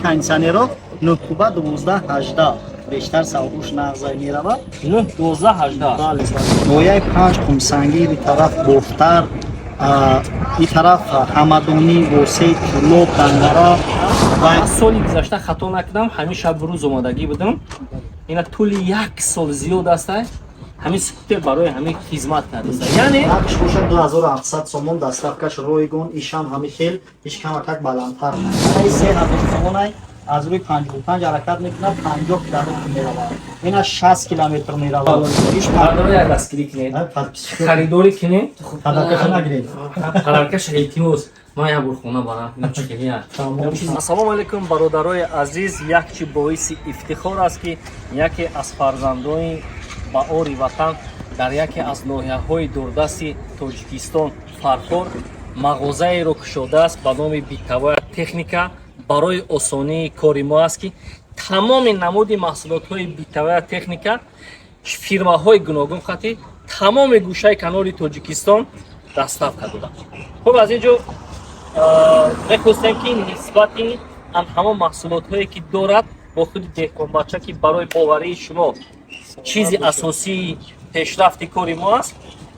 Кондиционеро 9 куба, 12 18, бештар савдош нағзай меравад. 9 12 18. Бале, ноҳияи Панҷ, Қумсангир, и тараф Бохтар, и тараф Ҳамадонӣ, Восеъ, Кӯлоб, Данғара ва Аз соли гузашта, хато накунам, ҳамин шаб рӯз омадагӣ будам. Ина тӯли як сол зиёд аста, ҳамин скутер барои ҳамин хизмат кардааст, яъне Нархш бошад 2700 сомон, доставкаш ройгон. Ишам ҳами хел, иш камакак баландтар, 3000 сомонай. Аз рӯи 55 ҳаракат мекунад, 50 километр меравад, ина 60 километр меравад. Иш Бардоро як дастгирӣ кунед, харидорӣ кунед. Подаркаша нагиред. Подаркаша, илтимос, ман як бор хона барам. Ассалому алайкум, бародарои азиз. Як чи боиси ифтихор аст, ки яке аз фарзандони баъори ватан дар яке аз ноҳияҳои дурдасти Тоҷикистон, Фархор, мағозаеро кушодааст ба номи «Бытовая техника». Барои осонии кори мо аст, ки тамоми намуди маҳсулотҳои бытовая техника, фирмаҳои гуногун қати тамоми гӯшаи канори Тоҷикистон доставка доданд. Хуб, аз ин ҷо мехостем, ки нисбати ан ҳамон маҳсулотҳое, ки дорад, бо худи деҳқонбача, ки барои боварии шумо чизи асосии пешрафти кори мо аст,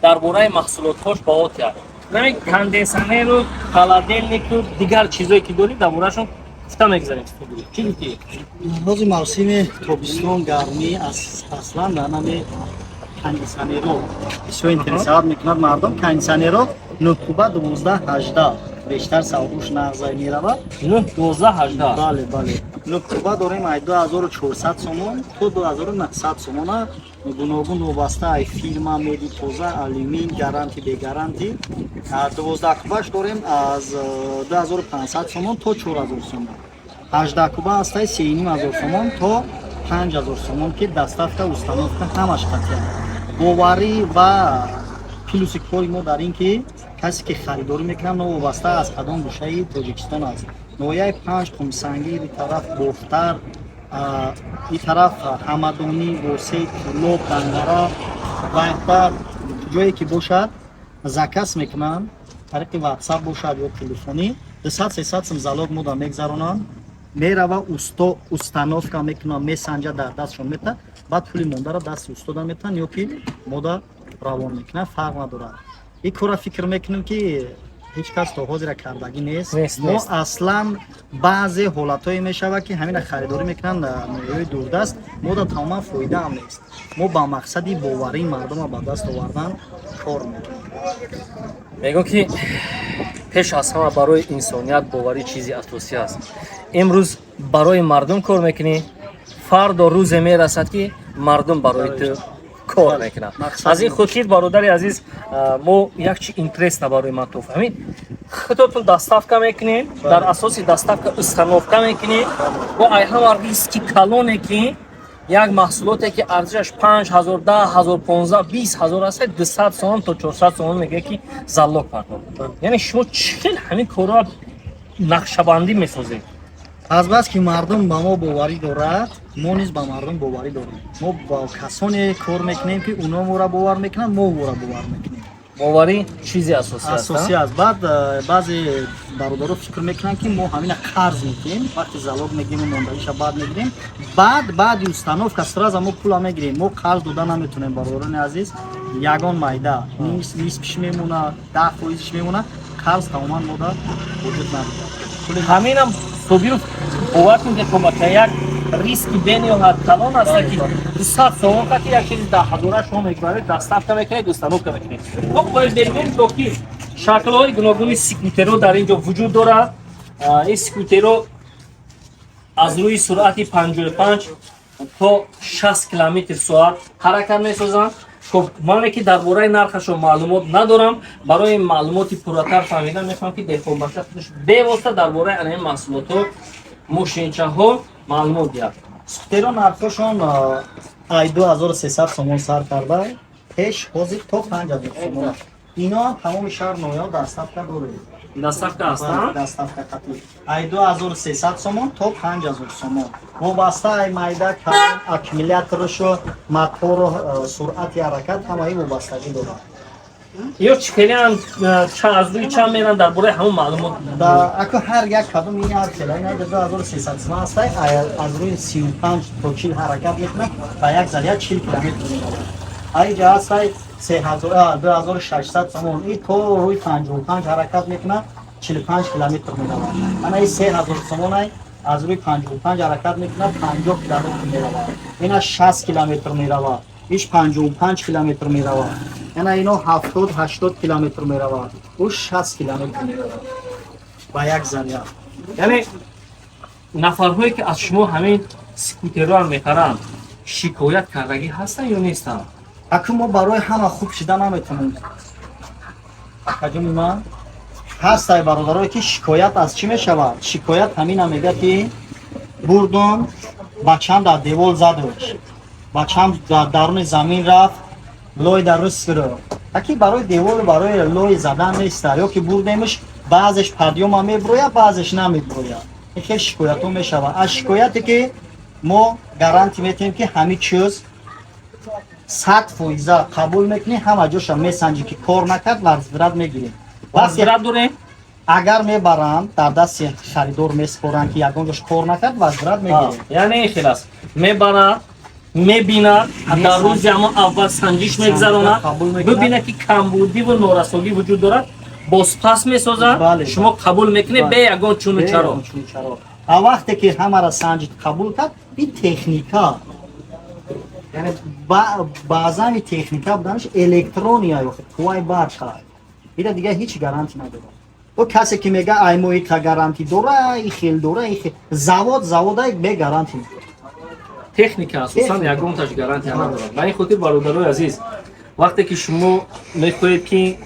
дар бораи маҳсулотҳош баҳо диҳад. Нами конденсионеру, холодильнику, дигар чизое, ки дорем, дар бораашон гуфта мегзарем. Чӣ гуфтӣ? Ҳози мавсими тобистон, гармӣ, аслан дар нами кондиционеро бисёр интересовать мекунад мардум. Кондиционеро 9 куба, 12 18, бештар савдош нағзай меравад. 9 12 18. Бале, 9 куба дорем ай 2400 сомон то 2900 сомона, гуногун, вобаста ай фирма, меди тоза, алюмин, гарантӣ, бегарантӣ. 12 кубаш дорем аз 2500 сомон то 4000 сомон. 18 куба ҳастай 3500 сомон то 5000 сомон, ки доставка, установка ҳамаш қатъия. Боварӣ ва плюси кори мо дар ин, ки касе ки харидорӣ мекунад, новобаста аз кадом гӯшаи Тоҷикистон аст, ноҳияи Панҷ, Қумсангир, и тараф Бохтар, и тараф Ҳамадонӣ, Восеъ, Кӯлоб, Данғара, Ваҳдат, ҷое ки бошад, заказ мекунанд, тариқи WhatsApp бошад ё телефонӣ, 200-300 сум залог мода мегзаронанд, мерава, усто установка мекунад, месанҷа, дар дастшон мета, баъд пули мондаро дасти устода метаҳанд ё ки мода равон мекунад, фарқ надорад. Ин корра фикр мекунем, ки ҳеҷ кас то ҳозира кардагӣ нест. Нест, мо нест. Аслан баъзе ҳолатҳое мешавад, ки ҳамина харидорӣ мекунанд дар ноҳияҳои дурдаст, мода тамоман фоидаам нест. Мо ба мақсади боварии мардума ба даст овардан кор мекунем. Мегӯм, ки пеш аз ҳама барои инсоният боварӣ чизи асосӣ аст. Имрӯз барои мардум кор мекунӣ, фардо рӯзе мерасад, ки мардум барои ту кор мекунад. Мақсад Аз ин хотир, бародари азиз, мо як чи интересно барои ман туф ҳамин худотон доставка мекунем, дар асоси доставка установка мекунем бо ай ҳама риски калоне, ки як маҳсулоте, ки арзишаш 5000, 10 000, 15, 20 000 аст, 200 сомон то 400 сомон мегӯяд, ки залог пардохт. Яъне шумо чӣ хел ҳамин корро нақшабандӣ месозед? Азбас ки мардум ба мо боварӣ дорад, мо низ ба мардум боварӣ дорем. Мо бо касоне кор мекунем, ки уно моро бовар мекунанд, мо ӯро бовар мекунем. Боварӣ чизи асосӣ аст. Асосӣ аст. Баъд баъзе бародаро фикр мекунанд, ки мо ҳамина қарз мекунем, вақте залог мегирем, мондагиша баъд мегирем. Баъди установка сразу мо пула мегирем. Мо қарз дода наметонем, бародарони азиз. Ягон майда нисфиш мемона, 10 фоизиш мемона, қарз тамоман мода вуҷуд надорад. Ҳаминам, Собиров, бовар кунед, ки як риски бениҳоят калон аст, ки 200 сомон қати як чизи 10 ҳазора шумо мегузаред, доставка мекунед, установка мекунед. Хоб, бояд ки шаклҳои гуногуни скутеро дар ин ҷо вуҷуд дорад. Ин скутеро аз рӯи суръати 55 то 60 километр соат ҳаракат месозанд. Хуб, мане ки дар бораи нархашон маълумот надорам, барои маълумоти пурратар фаҳмидан мехоҳам, ки деҳқонбача худаш бевосита дар бораи ана ин маҳсулотҳо, мошинчаҳо маълумот диҳад. Скутеро нархҳошон ай 2300 сомон сар карда, пеш ҳозир то 5000 сомон. Ино ҳам тамоми шаҳр, ноҳияҳо доставка доред. Доставка ҳастанд? Доставка қатъи, ай 2300 сомон то 5000 сомон, вобаста ай майда, калон, аккумуляторашо, мотору, суръати ҳаракат, ҳамаи вобастагӣ дорад. Ё чӣ хелеам, аз рӯи чанд меран, дар бораи ҳамон маълумот. Да, ако ҳар як кадом ин ҳар хела, ин 2300 сомон аст, аз рӯи 35 то 40 ҳаракат мекунад, ба як заряд 40 километр меравад. Аиҷа ҳастай 2600 сомон, и то рӯи 55 ҳаракат мекунад, 45 километр меравад. Ана и 3000 сомонай, аз рӯи 55 ҳаракат мекунад, 50 километр меравад. Ина 60 километр меравад, иш 55 километр меравад. Ана ино 70, 80 километр меравад, ӯ 60 километр меравад ба як заряд. Яъне нафарҳое, ки аз шумо ҳамин скутероам мехаранд, шикоят кардагӣ ҳастанд ё нестанд? Аку мо барои ҳама хуб шида наметавонем, акаҷони ман. Ҳастай бародарое, ки шикоят аз чӣ мешавад? Шикоят ҳамина мегӯяд, ки бурдум, бачам дар девол задуш, бачам дар даруни замин рафт, лой дар рӯз гирифт. Аки барои деволу барои лой задан неста. Ё ки бурдемш, баъзеш подъём а меброяд, баъзеш намеброяд. Ин хел шикоятҳо мешавад. Аз шикояте, ки мо гарантӣ метиҳем, ки ҳамин чиз 100% қабул мекунӣ, ҳама ҷоша месанҷӣ, ки кор накард, возврат мегирем. Возврат дорем? Агар мебаранд, дар дасти харидор месупоранд, ки ягон ҷош кор накард, возврат мегирем. Яъне ин хел аст: мебарад, мебинад, дар рӯзи ҳамон аввал санҷиш мегузаронад, Қабул мекунад. бибинад, ки камбудиву норасогӣ вуҷуд дорад, бозпас месозад. Шумо қабул мекунед бе ягон чуну чаро. Чуну чаро. А вақте ки ҳамара санҷид, қабул кард, ин техника, яъне баъзани техника буданаш, электрония ё қувваи барқа, ира дигар ҳеҷ гарантӣ надорад. О касе, ки мега, ай мо ика гарантӣ дора, и хел дора, и хел завод, заводай бе гарантӣ. Техника асосан Техника. ягонташ гарантия надорад. Ба ин хотир, бародарои азиз, вақте ки шумо мехоҳед, ки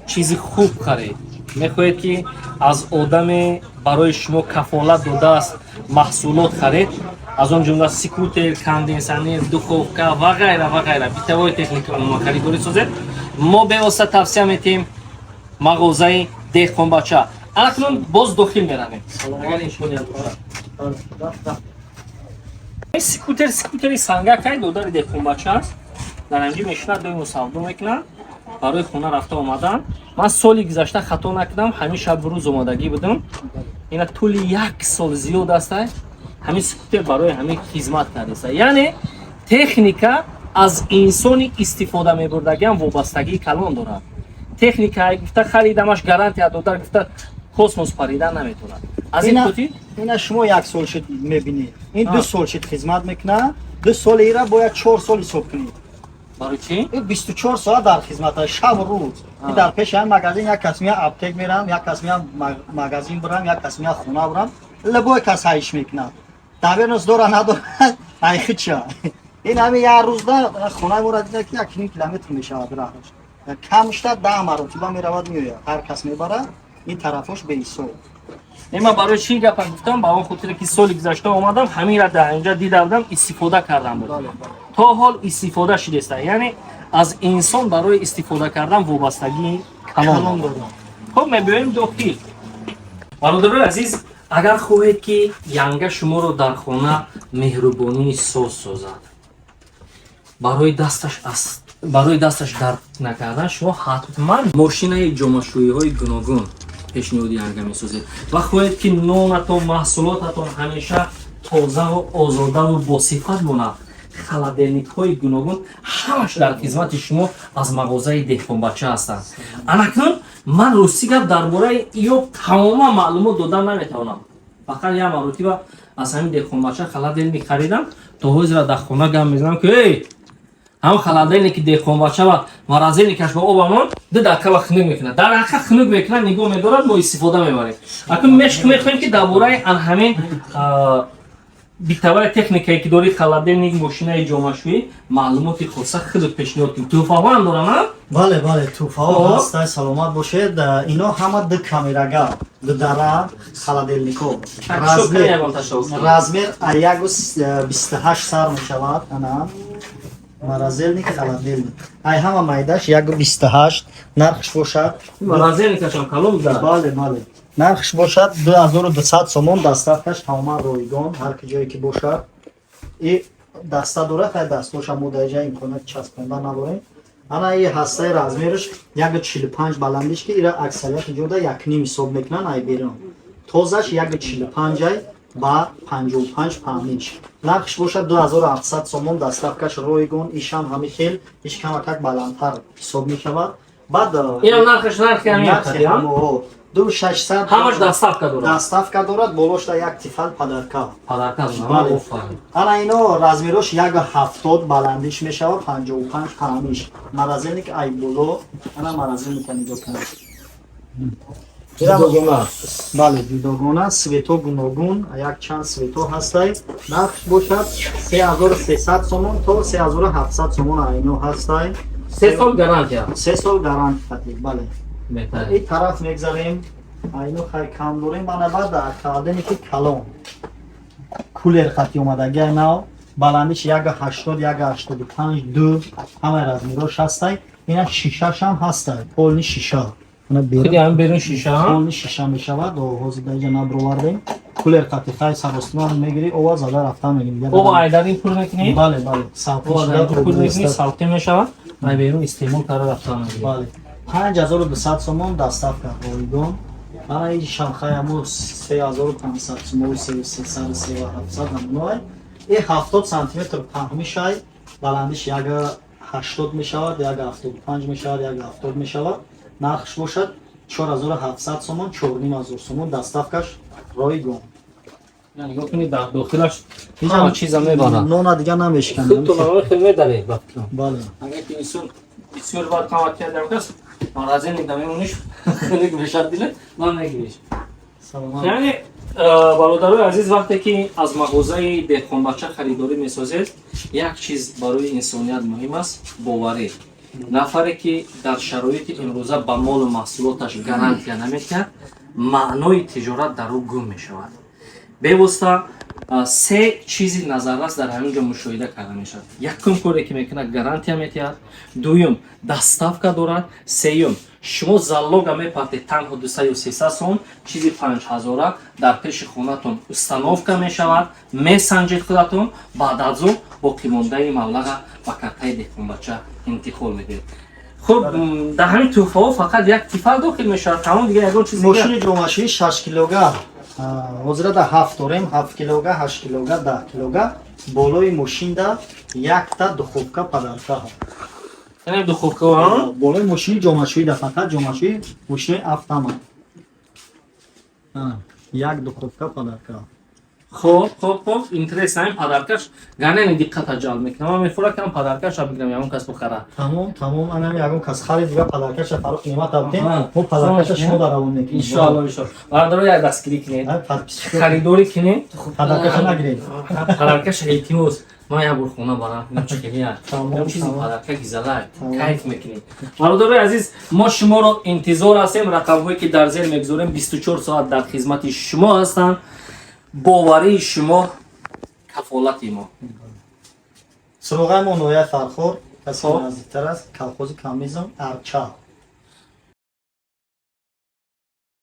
чизи хуб харед, мехоҳед, ки аз одаме барои шумо кафолат додааст маҳсулот харед, аз он ҷумла скутер, кондитсионер, духовка ва ғайра ва ғайра, бытовой техника умуман харидорӣ созед, мо бевосита тавсия метиҳем мағозаи «Деҳқонбача». Акнун боз дохил меравем, агар имконият бошад. Скутер, скутери сангакай додари деҳқонбача аст. Дар инҷи мешинад, доимо савдо мекунад барои хона рафта омадан. Ман соли гузашта, хато накунам, ҳамин шабу рӯз омадагӣ будам. Ина тӯли як сол зиёд аста, ҳамин скутер барои ҳамин хизмат кардааст. Яъне техника аз инсони истифода мебурдагиам вобастагии калон дорад. Техника гуфта харидамаш, гарантия дода гуфта, космос паридан наметавонад. Аз ин хотир Ина шумо як сол шуд мебинед, ин 2 сол шуд хизмат мекунад. 2 соли ира бояд 4 сол ҳисоб кунед. Барои чӣ? Ин 24 соат дар хизмат аст, шабу рӯз. Ин дар пеши ҳамин магазин як кас меяд, аптек мерам, як кас меяд, магазин бурам, як кас меяд, хона бурам, любой кас ҳайш мекунад. Доверенность дора, надора, айхича. Ин ҳамин як рӯзда хонаи моро дида, ки 1,5 километр мешавад раҳаш, камшта 10 маротиба меравад, меояд, ҳар кас мебарад, ин тарафош беҳисоб. Не, ман барои чӣ гапа гуфтам? Ба он хотире, ки соли гузашта омадам, ҳаминра дар инҷа дида будам, истифода кардам буд. То ҳол истифода шудеста. Яъне аз инсон барои истифода кардан вобастагии калон калон дорад. Дорад. Хуб, мебиёем дохил. Бародарои азиз, агар хоҳед, ки янга шуморо дар хона меҳрубонии соз созад, барои дасташ дард накардан, шумо ҳатман мошинаи ҷомашӯиҳои гуногун пешниҳоди янга месозед ва хоҳед, ки нонатон, маҳсулотатон ҳамеша тозаву озодаву босифат монад, холодильник ҳои гуногун ҳамаш дар хизмати шумо аз мағозаи «Деҳқонбача» ҳастанд. Анакнун ман, ростӣ гап, дар бораи ё тамоман маълумот додан наметавонам. Фақат як маротиба аз ҳамин «Деҳқонбача» холодильник харидам, то ҳозира дар хона гам мезанам, ки эй, ҳам холодильник и «Деҳқонбача» ва морозильник аш ба обамон 2 дақиқа ва хунук мекунад, дар ҳақиқат хунук мекунад, нигоҳ медорад, мо истифода мебарем. Акнун мехоҳем, ки дар бораи ан ҳамин бытовая техникае, ки дори, холодильник, мошинаи ҷомашӯӣ, маълумоти хоса худат пешниҳод кунӣ. Тӯҳфаҳоам дорам, а? Бале, тӯҳфаҳо ҳаста, саломат бошед. Ино ҳама ду камерага, ду дара холодильник ҳо. Размер 1,28 сар мешавад. Ана морозильник, холодильник. Ай ҳама майдаш 1,28, нархш бошад Морозильник ашам калон да. Бале. Нархш бошад 2200 сомон, доставка ш тамоман ройгон, ҳар ки ҷое ки бошад. И даста дорад, хай, дастоша мо дар ҷа имконият часпонда надорем. Ана и ҳастаи, размераш 1,45 баландиш, ки ира аксарияти ҷода 1,5 ҳисоб мекунанд. Ай берун тозаш 1,45 ай ба 55 паҳниш. Нархш бошад 2700 сомон, доставкаш ройгон. Ишам ҳами хел, иш камакак баландтар ҳисоб мешавад. Баъд Инам нархаш нархи ҳамин нархи қадим? ҳамо 2600. Ҳамаш доставка дорад? Доставка дорад, болошда як тифал подарка. Подарка дорад. Бале. Офарин. Ана ино размерош 1,70 баландиш мешавад, 55 паҳниш. Морозильник ай боло, ана морозильника нигоҳ кунед. Ҷудогона. Бале, ҷудогона, цвето гуногун, як чанд цвето ҳастай. Нархш бошад 3300 сомон то 3700 сомон айно ҳастай. 3 сол гарантия. 3 сол гарантия қатӣ, бале. Беҳтарин. Ин тараф мегзарем, айно хай кам дорем. Ана баъд холодильники калон, кулер хати омадагиай нав, баландиш 1,80, 1,85, 2, ҳамаи размерош ҳастай. Ина шишашам ҳастай, полный шиша. Ана берун. Худи ҳам берун шиша? Полный шиша мешавад. Ҳозир дар инҷа набровардем. Кулер қати хай саростиман мегирӣ, ова зада рафта мегирӣ. Об айдарин пур мекунӣ? Бале, салқин Об шуда. айдарин пур мекунӣ, Об. салқин мешавад, ай берун истеъмол карда рафта мегирӣ. Бале, 5200 сомон, доставка ройгон. Ана и шамхай ҳамо 3500 сомон, 3300, 3700 ҳамоной. И 70 сантиметр паҳмишай, баландиш 1,80 мешавад, 1,75 мешавад, 1,70 мешавад. Нархш бошад 4700 сомон, 4500 сомон, доставкаш ройгон. Нигоҳ кунед, дар дохилаш ҳама чиза мебарад. Нона дига намешканад. Худтон хел медаред ба фикрам. Бале. Агар ки инсон бисёр вақт қамат карда кас морозильник да мемониш, хеле мешад, диле ман мегириш. Саломат. Яъне, бародарои азиз, вақте ки аз мағозаи Деҳқонбача харидорӣ месозед, як чиз барои инсоният муҳим аст: боварӣ. Нафаре ки дар шароити имрӯза ба молу маҳсулоташ гарантия наметиҳад, маънои тиҷорат дар ӯ гум мешавад. Бевосита се чизи назаррас дар ҳамин ҷо мушоҳида карда мешавад: якум коре ки мекунад, гарантия метиҳад; дуюм, доставка дорад; сеюм, шумо залога мепартед танҳо 200 ё 300 сом, чизи 5000-а дар пеши хонатон установка мешавад, месанҷед худатон, баъд аз он боқимондаи маблаға ба картаи Деҳқонбача интиқол медиҳед. Хуб, дар ҳамин тӯҳфаҳо фақат як тифал дохил мешавад, тамом, дига ягон чиз дига? Мошини ҷомашӯӣ 6 килога, ҳозира да 7 дорем, 7 килога, 8 килога, 10 килога. Болои мошинда якта духовка подарка. Яъне духовка? Болои мошини ҷомашӯӣ да, фақат ҷомашӯӣ, мошинои автама як духовка подарка. Хоб, интересно, ҳамин подаркаш ганени диққата ҷалб мекунам. Ман мефурам кам подаркаша бигирам, ягон кас бухара. Тамом, анами ягон кас харид, дига подаркаша Фарух Неъмат абдем, мо подаркаша шумо дар равон мекунем. Иншоалло. Бародаро, як дастгирӣ кунед, харидорӣ кунед. Подаркаша нагиред. Подаркаша, илтимос, ман як бор хона барам, кунам чӣ хелия чизи подарка гизалай, кайф мекунед. Бародарои азиз, мо шуморо интизор ҳастем. Рақамҳое ки дар зер мегузорем, 24 соат дар хизмати шумо ҳастанд. Боварии шумо кафолати мо. Суроғаи мо ноҳияи Фархор, касе наздиктар аст, колхози Коммунизм, Арча.